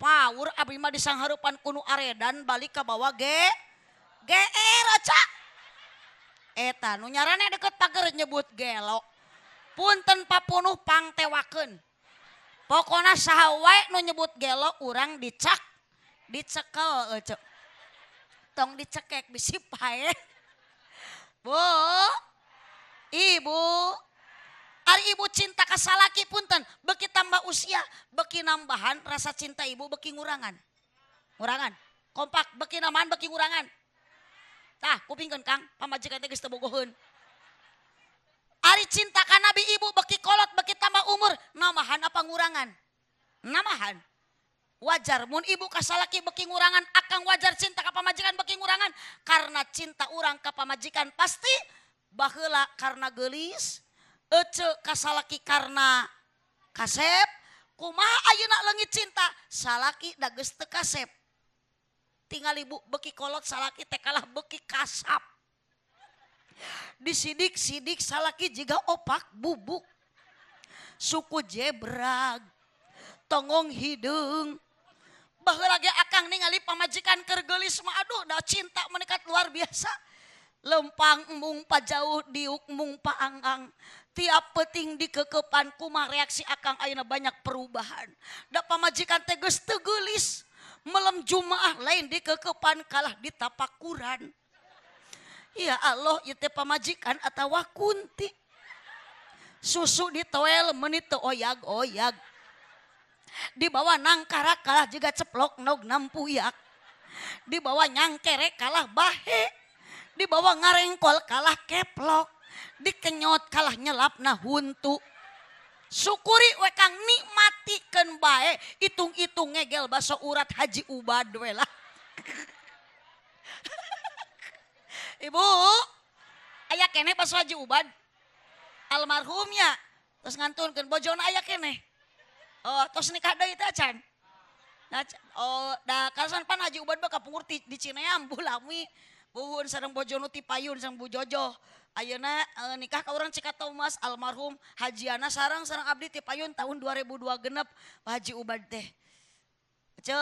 Power abdi mah disanghareupan kunu aredan balik ka bawa GR aca. Eta nu nyarane deket pager nyebut gelo. Punten papunuh pangtewakeun. Pokona saha wae nu nyebut gelo urang dicekel ece. Tong dicekek bisi pae. Bu, ibu, ari ibu cinta ka salaki punten, beki tambah usia, beki nambahan rasa cinta ibu beki ngurangan. Ngurangan. Kompak beki nambahan beki ngurangan. Tah, kupingkeun Kang, pamajikan teh geus teu bogoheun. Ari cinta ka Nabi ibu beki kolot beki tambah umur, nambahan apa ngurangan? Nambahan. Wajar mun ibu ka salaki beki ngurangan, akang wajar cinta ka pamajikan beki ngurangan karena cinta urang ka pamajikan pasti baheula karena geulis, ece ka salaki karena kasep, kumaha ayeuna leungit cinta salaki da geus teu kasep. Tinggal ibu beki kolot salaki teh kalah beki kasap. Disidik-sidik salaki jiga opak bubuk. Suku jebrag, tonggong hideung. Baheula ge akang ningali pamajikan keur geulis mah aduh da cinta meningkat luar biasa. Lempang embung pajauh diuk embung paangang. Tiap peting dikekepan kumaha reaksi akang ayeuna banyak perubahan. Da pamajikan teh geus teu geulis. Melem jumaah lain dikekepan kalah ditapakuran. Ya Allah ieu teh pamajikan atawa kunti. Susu ditoel meuni teu oyag-oyag. Dibawa nangkara kalah juga ceplok nog nampuyak. Dibawa nyangkere kalah bahe. Dibawa ngarengkol kalah keplok. Dikenyot kalah nyelapna huntu. Syukuri we Kang, nikmatikeun bae, itung-itung ngegel baso urat Haji Ubad we lah. Ibu, aya keneh baso Haji Ubad? Almarhumnya terus ngantunkeun bojona aya keneh. Oh, tos nikah deui teh acan. Nah, oh, da kalasan pan Haji Ubad mah kapungkur di Cineam Bu lami. Buhun sareng bojono ti payun sareng Bu Jojo. Ayeuna nikah ka urang Cikatomas almarhum Hajiana sareng sareng abdi ti payun tahun 2002 genep Haji Ubad teh. Ceu.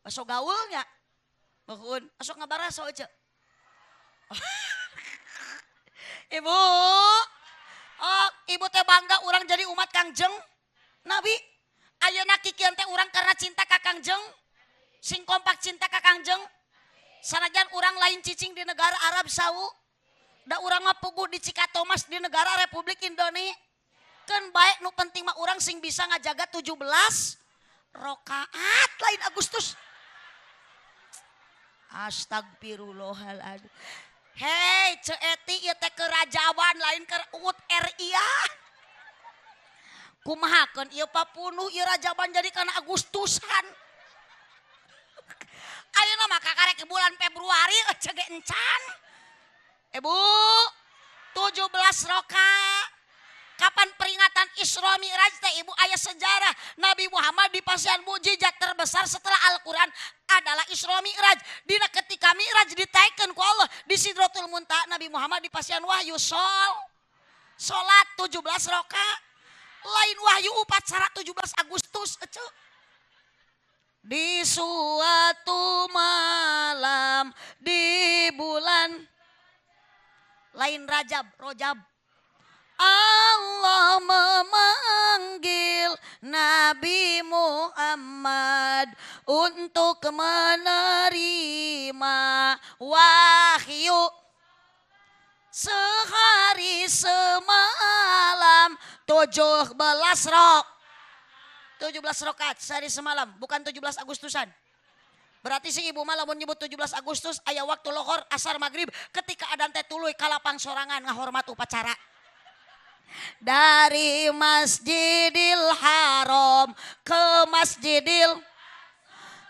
Baso gaulnya. Buhun, asok ngabaraso ceu. Ibu. Oh, ibu teh bangga urang jadi umat Kangjeng Nabi. Ayeuna kikian teh urang karena cinta ka Kangjeng. Sing kompak cinta ka Kangjeng. Sanajan urang lain cicing di negara Arab Saudi, da urang mah puguh di Cikatomas di negara Republik Indonesia. Keun bae nu penting mah urang sing bisa ngajaga 17 rakaat lain Agustus. Astagfirullahaladzim. Hei, Ceu Eti ieu teh kerajawan lain keur UUD RI ya. Kumahakeun ieu papunuh ieu rajaban jadi kana Agustusan. Ayeuna mah kakarek bulan Februari ece ge encan. Ibu, 17 rakaat. Kapan peringatan Isra Mi'raj teh ibu aya sejarah Nabi Muhammad di pasian mukjizat terbesar setelah Al-Qur'an adalah Isra Mi'raj. Dina ketika Mi'raj ditaikeun ku Allah di Sidratul Muntaha Nabi Muhammad di pasian wahyu salat 17 rakaat. Lain wahyu upacara 17 Agustus ece. Di suatu malam di bulan lain Rajab, Rojab. Allah memanggil Nabi Muhammad untuk menerima wahyu. Sehari semalam 17 rakaat sehari semalam, bukan 17 Agustusan. Berarti si ibu mah lamun nyebut 17 Agustus aya waktu lohor, asar, maghrib, ketika adan teh tuluy kalapang sorangan ngahormat upacara. Dari Masjidil Haram ke Masjidil,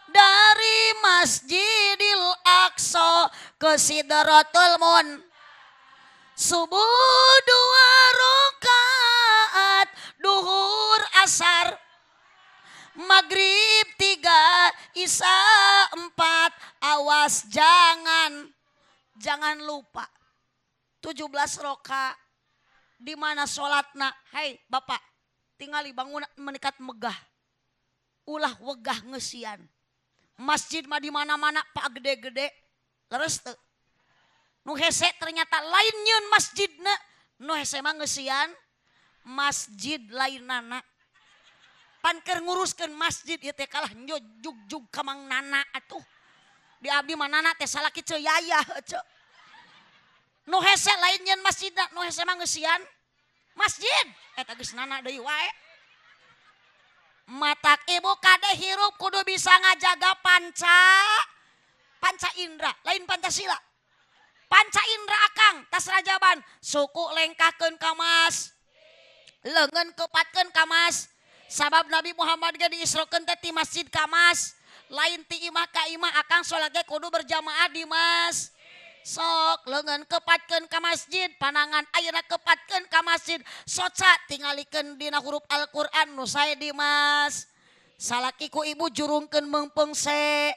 dari Masjidil Aqsa ke Sidratul Mun. Subuh 2 rakaat, asar, maghrib 3, isya 4. Awas jangan lupa 17 roka. Di mana sholatna? Hei bapak, tingali bangun menikat megah. Ulah wegah ngesian. Masjid mah di mana-mana pak gede-gede. Leres teu. Nu hese ternyata lain nyeun masjidna, nu hese mah ngesian masjid lainana. Pan keur nguruskeun masjid ieu teh kalah jug-jug ka Mang Nana atuh. Di abdi mah Nana teh salaki ceu yayah ceu. Nu hese lain nyeun masjidna, nu hese mah ngeusian masjid. Eta geus Nana deui wae. Matak ibu kade hirup kudu bisa ngajaga panca indra, lain Pancasila. Panca indra akang tas rajaban, suku lengkahkeun ka mas, leungeun kepatkeun ka mas. Sabab Nabi Muhammad ge diisrokeun teh ti masjid ka mas, lain ti imah ka imah. Akang salat ge kudu berjamaah di mas. Sok leungeun kepatkeun ka masjid, panangan ayeuna kepatkeun ka masjid. Soca tingalikeun dina huruf Al-Qur'an nu sae di mas. Salaki ku ibu jurungkeun meungpeung se,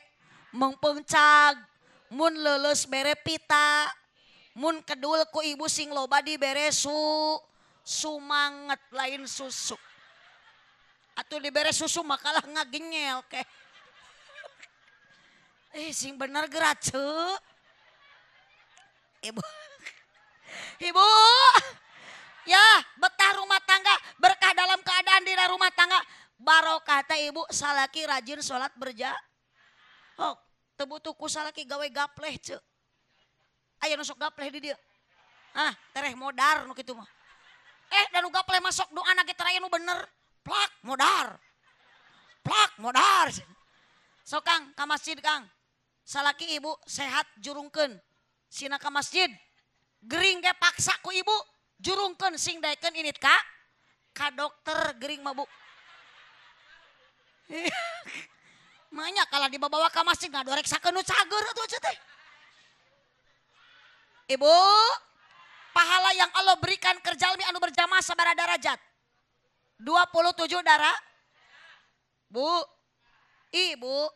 meungpeung cag, mun leuleus bere pita, mun kedul ku ibu sing loba dibere sumanget lain susu. Atuh dibere susu makalah ngagenyel ke. Sing bener geura ceu. Ibu, ibu, ya betah rumah tangga, berkah dalam keadaan di rumah tangga, barokah teh ibu salaki rajin sholat berja. Oh, teu butuh ku salaki gawe gapleh ceu. Aya nu sok gapleh di dieu. Ah, tereh modar nu kitu mah. Dan nu gapleh masuk doana ge teh nu bener. Plak modar. Plak modar. Sok Kang ka masjid Kang. Salaki ibu sehat jurungkeun. Sina ka masjid, gering ge paksa ku ibu, jurungkeun sing daekeun init ka dokter gering mah bu. Manya kalau dibawa ka masjid ngadoreksakeun nu cager atuh ece teh. Ibu, pahala yang Allah berikan keur jalmi anu berjamaah sabaraha darajat? 27 darah. Bu, ibu,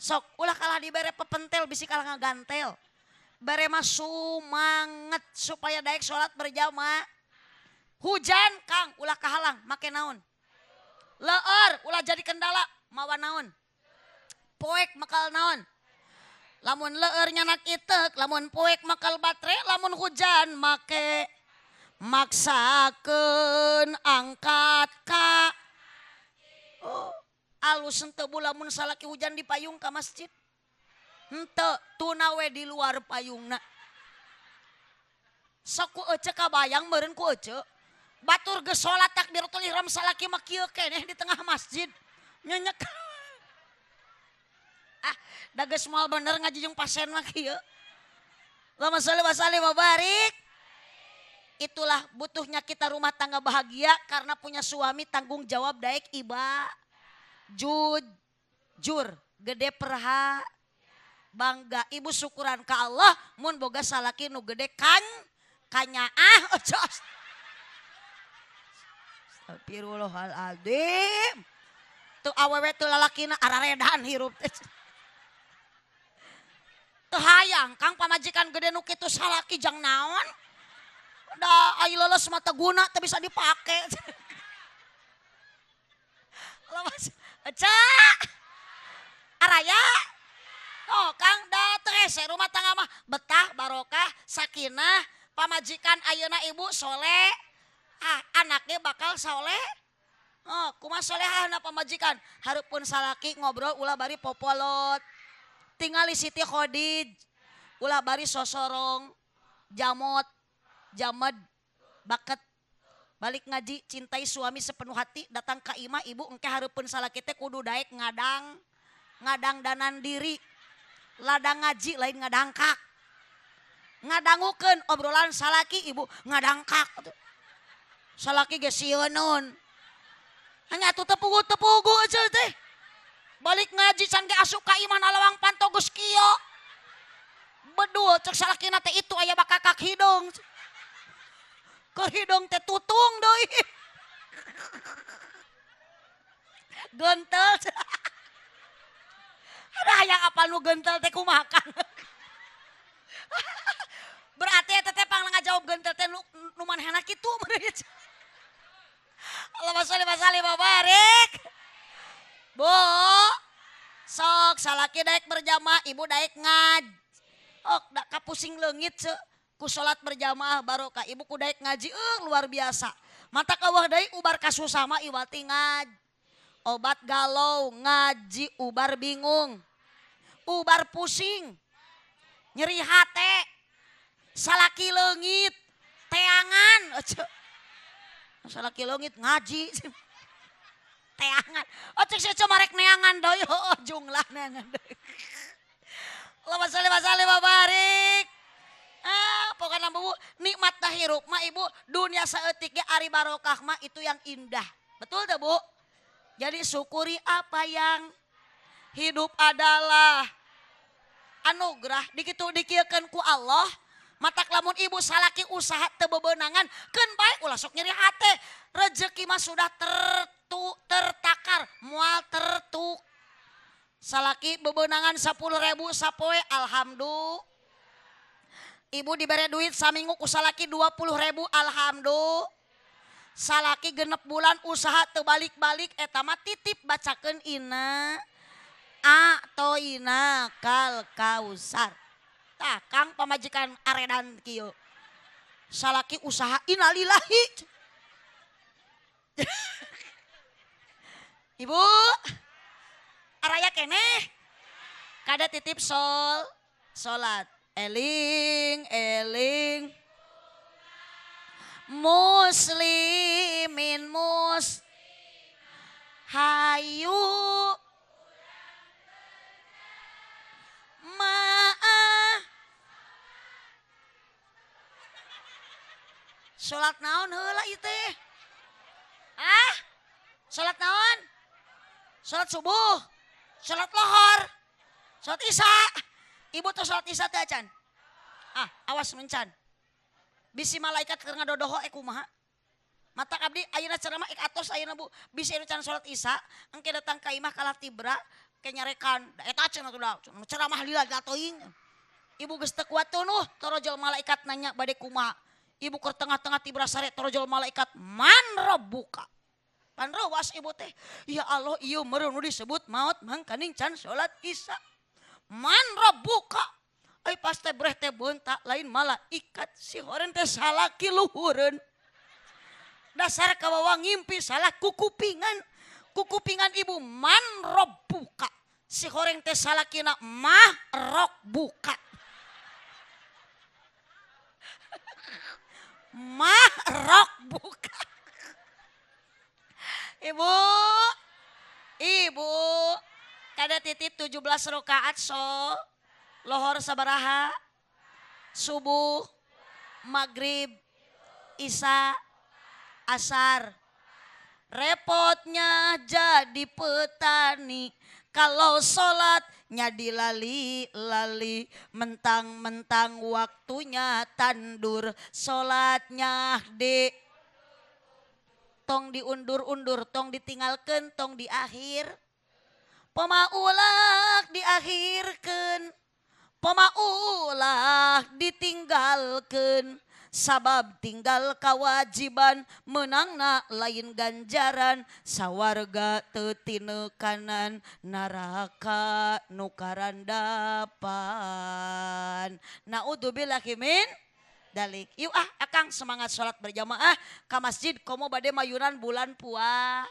sok ulah kalah dibere pepentel bisi kalah ngagantel. Bare mah sumanget supaya daek sholat berjamaah. Hujan Kang ulah kahalang make naon. Leur ulah jadi kendala mawa naon. Poek makal naon. Lamun leur nyanak itek, lamun poek makal baterai, lamun hujan make maksakeun angkat ka. Oh, alus henteu bu lamun salaki hujan di payung ka masjid. Henteu tuna we di luar payungna. Sok ku ece kabayang meureun ku ece. Batur geus salat takbiratul ihram salaki mah kieu keneh di tengah masjid. Nyenyek. Ah, da geus moal bener ngaji jeung pasien mah kieu. Allahumma sholli wa sallim wa barik. Itulah butuhnya kita rumah tangga bahagia karena punya suami tanggung jawab daek iba. Jujur, gede perha. Bangga ibu syukuran ka Allah mun boga salaki nu gede kan kanyaah. Astagfirullahaladzim. Tuh awewe tuh lalakina araredan hirup teh. Teu hayang Kang pamajikan gede nu kitu salaki jang naon? Da ai leuleus mah teu guna teu bisa dipake. Lepas eca. Araya. Oh Kang da teu hese rumah tangga mah betah barokah sakinah pamajikan ayeuna ibu soleh. Ah, anaknya bakal soleh. Oh, kumaha solehahna pamajikan hareupeun salaki ngobrol ulah bari popolot. Tingali Siti Khodij ulah bari sosorong jamot jamed baket. Balik ngaji cintai suami sepenuh hati datang ka imah ibu engke hareupeun salaki teh kudu daek ngadang ngadangdanan diri. Ladang ngaji lain ngadangkak. Ngadangukeun obrolan salaki ibu ngadangkak. Salaki ge sieuneun. Hanya atuh tepugu-tepugu aja teh. Balik ngaji can ge asup ka imah lawang panto geus kieu. Bedul cek salakina teh itu aya bakakak hideung. Keur hideung teh tutung deui. Gentel. Ada hayang apal nu gentel teh kumaha Kang. Berarti eta teh pang ngajawab gentel teh nu manehna kitu meureun. Allahumma sholli wa sallim wa barik. Bu, sok salaki daek berjamaah, ibu daek ngaj. Ok, dak kapusing leungit ce. Ku salat berjamaah barokah, ibu ku daek ngaji luar biasa. Mata kawah deui ubar kasusah mah iwati ngaj. Obat galau ngaji ubar bingung. Ubar pusing. Nyeri hate. Salaki leungit, teangan. Salaki leungit ngaji. Teangan. Oh cek si marek neangan deui, oh junglah neangan deui. Allahumma sholli wa sallim wa barik. Ah, pokoknya bu, nikmat dah hirup mah ibu, dunia saeutik ge ari barokah mah itu yang indah. Betul tak bu? Jadi syukuri apa yang hidup adalah anugerah dikitu dikieukeun ku Allah. Matak lamun ibu salaki usaha teu bebenangan keun bae ulah sok nyeri hate. Rezeki mah sudah tertakar, moal tertuk. Salaki bebenangan 10.000 sapoe alhamdulillah. Ibu dibere duit saminggu ku salaki 20.000 alhamdulillah. Salaki genep bulan usaha teu balik-balik eta mah titip bacakeun ina atoina kal kausar. Tah Kang pamajikan aredan kieu. Salaki usaha innalillahi. Ibu araya keneh kada titip salat. Eling eling muslimin mus hayu maah. Salat naon heula ieu teh? Ah? Salat naon? Salat subuh, salat lohor, salat isya. Ibu tuh salat isya teh acan. Ah, awas mencan. Bisi malaikat keur ngadodoho kumaha? Mata abdi ayeuna ceramah ek atos ayeuna bu. Bisi anu can salat isya, engke datang ka imah kalah tibra, ke nyarekan. Da eta cenah tuh da, ceramah lila teuing. Ibu geus teu kuat tunuh, torojol malaikat nanya bade kumaha. Ibu keur tengah-tengah tibra sare torojol malaikat man rabbuka. Pan rawas ibu teh. Ya Allah ieu meureun nu disebut maot mangkaning can salat isya. Man rabbuka. Ai pas teh breh teh beunta lain malaikat si horen teh salaki luhureun. Dasar kawawa ngimpi salah kukupingan. Kukupingan ibu man rabbuka. Si horeng teh salakina mah rokbuka. Mah rokbuka. Ibu, ibu, kada titip 17 rakaat so. Lohor sabaraha, subuh, maghrib, isya, asar. Repotnya jadi petani kalau sholatnya dilali-lali, mentang-mentang waktunya tandur, sholatnya di tong diundur-undur, tong ditinggalkan, tong di akhir. Pemaulak diakhirkan, pemaulah ditinggalkan. Sabab tinggal kewajiban menangna lain ganjaran, sawarga teu tinekanan, neraka nu karandapan. Naudzubillahi min dalik. Yuk ah akang semangat sholat berjamaah ka masjid komo bade mayunan bulan puasa.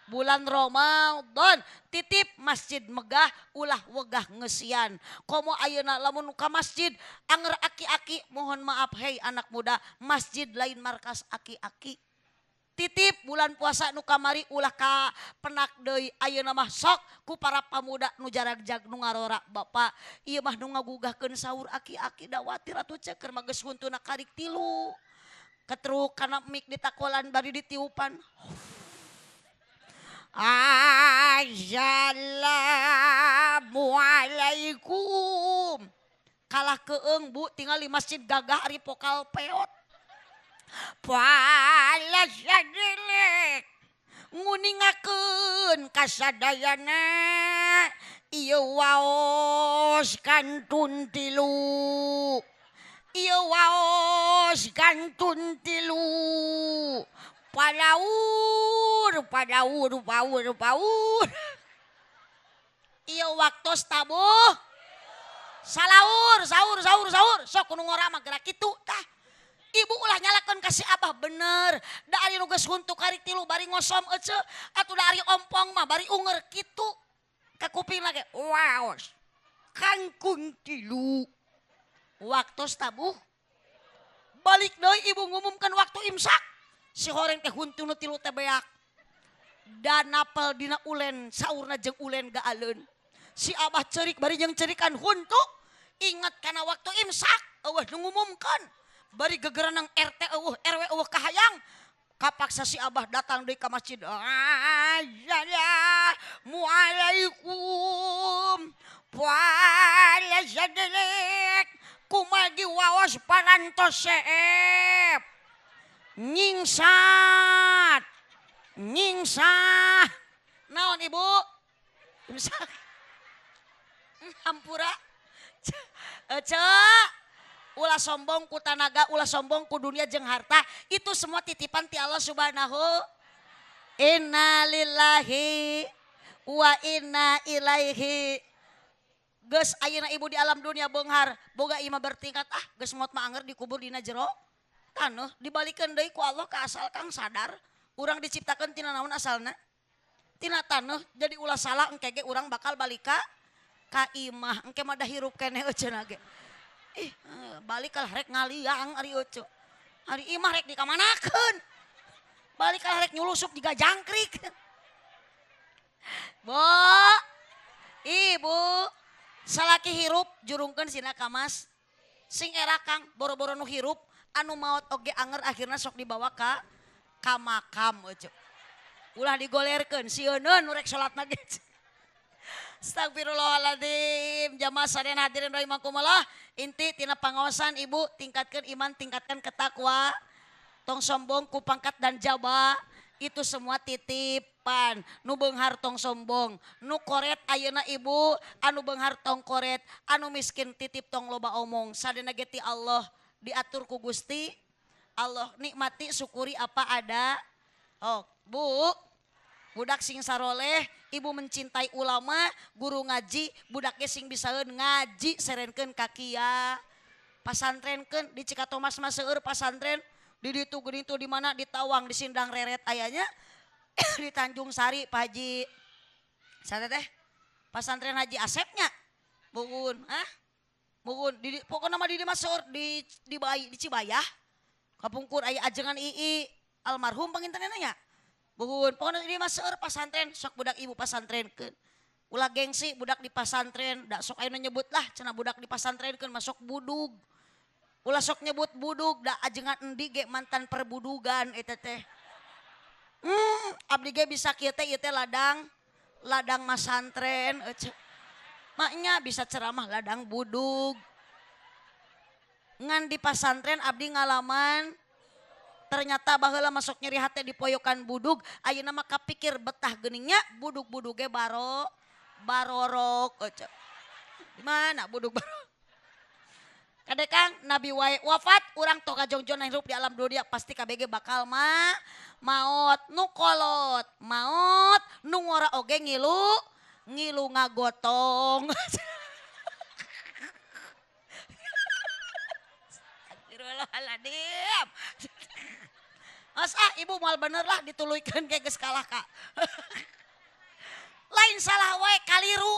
Bulan Ramadan titip masjid megah ulah wegah ngesian. Komo ayeuna lamun ka masjid anger aki-aki mohon maaf hei anak muda, masjid lain markas aki-aki. Titip bulan puasa nu kamari ulah ka penak deui ayeuna mah sok ku para pamuda nu jaragjag nu ngarora bapak ieu mah nu ngagugahkeun sahur aki-aki dawatir atuh ceker mah geus huntuna karik tilu. Ketruk kana mik ditakolan bari ditiupan. Assalamualaikum. Kalah keeng bu tinggal di masjid gagah ari pokal peot. Palas sadilik. Nguningakeun kasadayana ieu waos kantun tilu. Ieu waos kantun tilu. Palaur palaur paur paur. Ieu waktos tabuh salaur saur saur saur sok nu ngora mah gerak kitu tah. Ibu ulah nyalakeun ka si abah bener. Da ari nu geus huntu karik tilu bari ngosom ece atuh da ari ompong mah bari unger kitu. Ka kuping lagi waos kangkung tilu. Waktos tabuh balik deui ibu ngumumkeun waktu imsak. Si horeng teh huntu nu tilu teh beak. Da napel dina ulen saurna jeung ulen gaaleun. Si abah ceurik bari jeung ceurikan huntu. Ingat kana waktu imsak eueuh nu ngumumkeun. Bari gegerenang RT eueuh RW eueuh kahayang. Kapaksa si abah datang deui ka masjid. Assalamualaikum. Para sadelek kumagi waos parantos seep. Nyingsat. Nyingsah. Naon ibu? Imsak. Hampura. Ece. Ulah sombong ku tanaga, ulah sombong ku dunia jeung harta. Itu semua titipan ti Allah Subhanahu. Innalillahi wa inna ilaihi. Geus ayeuna ibu di alam dunia beunghar, boga imah bertingkat, ah geus maot mah anger dikubur dina jero taneuh, dibalikeun deui ku Allah ka asal kang sadar. Urang diciptakeun tina naon asalna? Tina taneuh, jadi ulah salah engke ge urang bakal balik ka imah, engke mah da hirup keneh euceuna ge. Ih, balik kalah rek ngaliang ari euceu. Ari imah rek dikamanakeun. Balik kalah rek nyulusup jiga jangkrik. Bu, ibu, salaki hirup jurungkeun sina ka mas. Sing era kang boro-boro nu hirup anu maot oge anger akhirna sok dibawa ka makam euceu. Ulah digolerkeun sieun nu rek salatna ge. Astagfirullahaladzim. Jamaah sadayana hadirin rahimakumullah. Inti tina pangaosan ibu tingkatkan iman, tingkatkan ketakwa. Tong sombong ku pangkat dan jaba. Itu semua titipan. Nu beunghar tong sombong, nu koret ayeuna ibu, anu beunghar tong koret, anu miskin titip tong loba omong. Sadayana ge ti Allah diatur ku Gusti Allah. Nikmati syukuri apa ada. Oh, Bu, budak sing saroleh, ibu mencintai ulama, guru ngaji, budaknya sing bisaeun ngaji serenkeun ka kia. Pasantrenkeun di Cikatomas mah seueur pasantren, di ditu geuning tuh di mana di Tawang di Sindang Reret ayanya di Tanjung Sari Pak Haji. Sate teh pasantren Haji Asepnya. Buun, ah? Buun di pokona mah di mah seueur di di Cibayah. Kapungkur aya ajengan II almarhum pangintenna nya. Buhun, pokoknya ini mah seueur pasantren, sok budak ibu pasantrenkeun. Ulah gengsi budak di pasantren, da sok ayeuna nyebut lah cenah budak di pasantrenkeun masuk budug. Ulah sok nyebut budug, da ajengan endi ge mantan perbudugan eta teh. Abdi ge bisa kieu teh ieu teh ladang, ladang masantren ece. Maknya bisa ceramah ladang budug. Ngan di pasantren abdi ngalaman ternyata baheula masuk nyeri hate di poyokan budug, ayeuna mah kapikir betah geuningnya budug-buduge baro barorok ece. Di mana budug barorok? Kade kang Nabi wae wafat urang toka jongjon hirup di alam dunia pasti KBG bakal ma maot nu kolot, maot nu ngora oge ngilu ngilu ngagotong. Astagfirullahaladzim. Mas ah ibu mal bener lah dituluykeun ke geus kalah ka. Lain salah wae kaliru.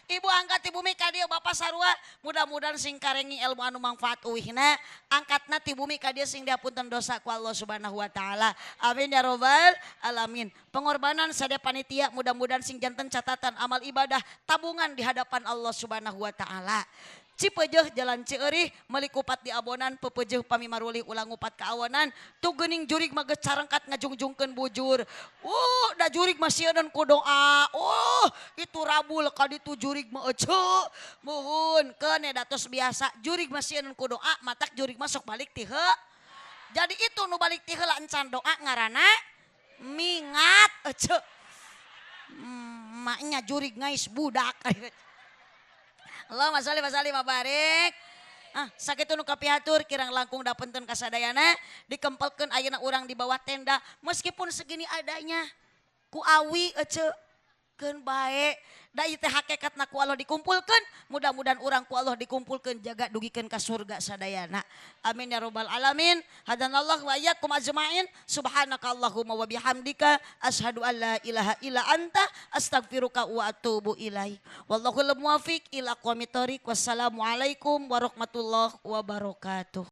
Ibu angkat ti bumi ka dieu bapak sarua mudah-mudahan sing karengi ilmu anu manfaat uihna angkatna ti bumi ka dieu sing diapunten dosa ku Allah Subhanahu wa taala. Amin ya robbal alamin. Pengorbanan sadaya panitia mudah-mudahan sing janten catatan amal ibadah tabungan di hadapan Allah Subhanahu wa taala. Cipejeuh jalan Cieurih meuli kupat di abonan pepejeuh pami marulih ulah ngupat ka awanan tu geuning jurig mah geus carengkat ngajungjungkeun bujur. Da jurig mah sieun ku doa. Oh, itu rabul ka ditu jurig mah eceu. Muhun keun da tos biasa jurig mah sieun ku doa matak jurig mah sok balik ti heuh. Jadi itu nu balik ti heula encan doa ngaranna Mingat ece. Maknya jurig ngais budak. Allahumma sholli wa sallim wa barik. Ah, sakitu nu kapihatur kirang langkung dapunten kasadayana dikempelkeun ayeuna urang di bawah tenda meskipun segini adanya ku awi ece keun bae da ieu teh hakikatna ku Allah dikumpulkeun, mudah-mudahan urang ku Allah dikumpulkeun jaga dugikeun ka surga sadayana. Amin ya rabbal alamin. Hadanallahu wa iyyakum ajmain. Subhanakallahumma wa bihamdika asyhadu an la ilaha illa anta astaghfiruka wa atubu ilaik. Wallahul muwaffiq ila aqwamit thoriq. Wassalamualaikum warahmatullahi wabarakatuh.